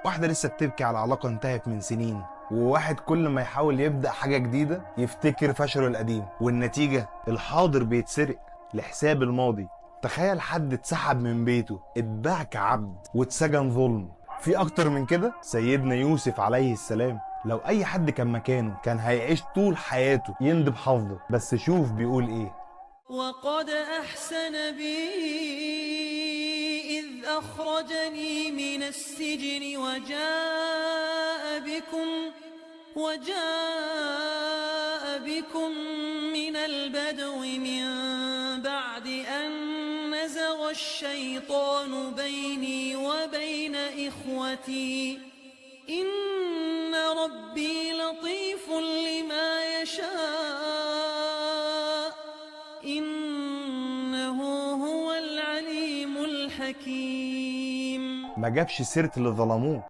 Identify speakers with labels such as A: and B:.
A: واحدة لسه بتبكي على علاقة انتهت من سنين، وواحد كل ما يحاول يبدأ حاجة جديدة يفتكر فشله القديم، والنتيجة الحاضر بيتسرق لحساب الماضي. تخيل حد اتسحب من بيته، اتباع كعبد، واتسجن ظلم. في اكتر من كده؟ سيدنا يوسف عليه السلام لو اي حد كان مكانه كان هيعيش طول حياته يندب حظه، بس شوف بيقول ايه:
B: وقد أحسن بي إذ أخرجني من السجن وجاء بكم من البدو من بعد أن نزغ الشيطان بيني وبين إخوتي إن ربي لطيف لما يشاء إنه هو العليم الحكيم.
A: ما جابش سيرة اللي ظلموه،